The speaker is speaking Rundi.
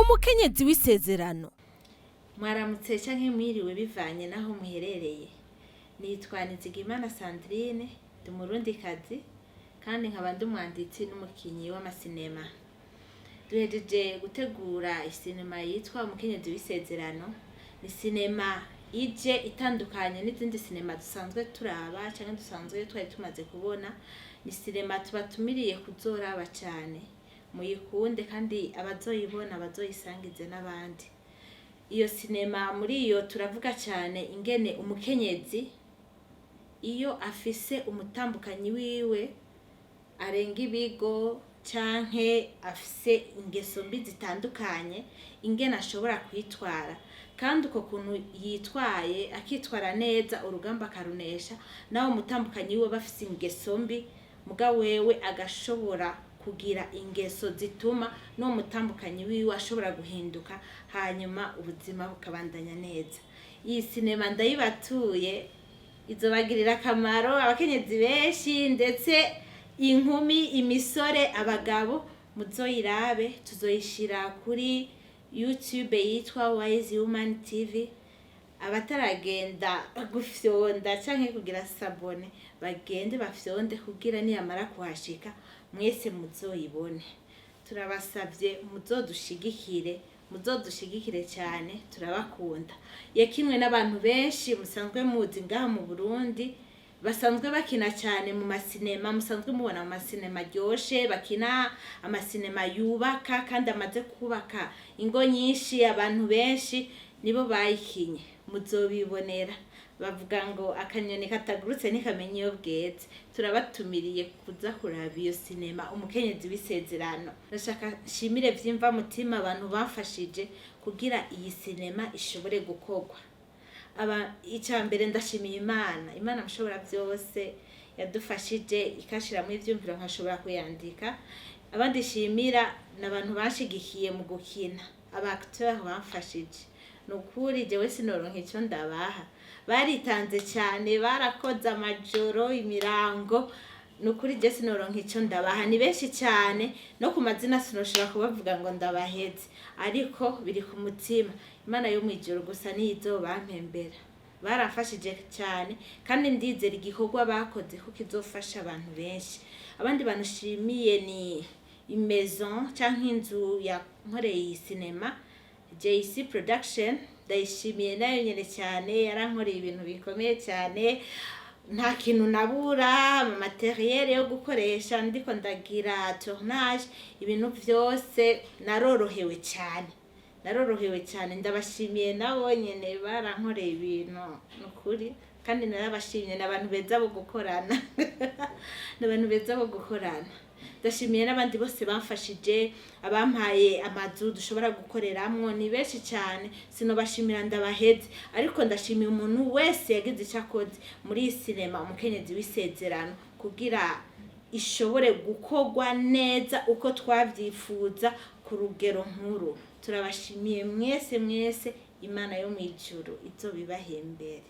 Umukenyezi w'isezerano. Mwaramutse canke mwiriwe bivanye naho muherereye. Nitwa Nizigimana Sandrine, ndi umurundikazi kandi nkaba ndi umwanditsi n'umukinyi w'amasinema. Duhejeje gutegura isinema yitwa Umukenyezi w'isezerano. Ni sinema ije itandukanye n'izindi sinema dusanzwe turaba canke dusanzwe twari tumaze kubona. Ni sinema tubatumiriye kuzoraba cane, muyikunde kandi abazoyibona bazoyisangize n'abandi. Iyo sinema, muri iyo turavuga cane ingene umukenyezi iyo afise umutambukanyi wiwe arenga ibigo canke afise ingeso mbi zitandukanye, ingene ashobora kwitwara, kandi uko kuntu yitwaye akitwara neza, urugamba akarunesha, nawe umutambukanyi wiwe bafise ingeso mbi, muga wewe agashobora kugira ingeso zituma n'uwo mutambukanyi wiwe ashobora guhinduka, hanyuma ubuzima bukabandanya neza. Iyi sinema ndayibatuye, izobagirira akamaro abakenyezi benshi, ndetse inkumi, imisore, abagabo. Muzoyirabe. Tuzoyishira kuri YouTube yitwa Wise Woman TV. Abataragenda gufyonda canke kugira s'abonner, bagende bafyonde kugira niyamara kuhashika mwese muzoyibone. Turabasavye muzodushigikire, muzodushigikire cyane, turabakunda. Yakinwe n'abantu benshi musanzwe muzi ngaha mu Burundi, basanzwe bakina cyane mu masinema, musanzwe mubona mu masinema aryoshe, bakina amasinema yubaka kandi amaze kubaka ingo nyinshi. Abantu benshi nibo bayikinye, muzobibonera. Bavuga ngo akanyoni katagurutse ntikamenya iyo bweze. Turabatumiriye kuza kuraba iyo sinema Umukenyezi w'isezerano. Ndashaka nshimire vyimva mutima abantu bafashije kugira iyi sinema ishobore gukorwa. Aba icya mbere, ndashimiye Imana, Imana mushobora byose, yadufashije ikashiramo ivyumviro nkashobora kuyandika. Abandi shimira ni abantu banshigikiye mu gukina, aba acteur bamfashije. Ni ukuri jewe sinoronka icyo ndabaha, baritanze cyane, barakoze amajoro, imirango. Ni ukuri je sinoronka icyo ndabaha, ni benshi cyane, no ku mazina sinoshobora kubavuga ngo ndabaheze, ariko biri ku mutima. Imana yo mu ijuru gusa niyo izobampembera. Barafashije cyane kandi ndizera igikorwa bakoze ko kizofasha abantu benshi. Abandi bantu nshimiye ni imaison canke inzu yankoreye iyi sinema, JC Production. Ndayishimiye nayo nyene cyane, yarankoreye ibintu bikomeye cyane, nta kintu nabura ama matériel yo gukoresha ndiko ndagira tournage, ibintu vyose narorohewe cyane, narorohewe cyane. Ndabashimiye nabo nyene, barankoreye ibintu nukuri kandi narabashimye. Ni abantu beza bo gukorana, ni abantu beza bo gukorana. Ndashimiye n'abandi bose bamfashije, abampaye amazu dushobora gukoreramwo, ni benshi cyane, sinobashimira ndabaheze, ariko ndashimiye umuntu wese yagize icyo akoze muri iyi sinema Umukenyezi w'isezerano kugira ishobore gukorwa neza uko twabyifuza ku rugero nkuru. Turabashimiye mwese mwese, Imana yo mu ijuru izobibahembere.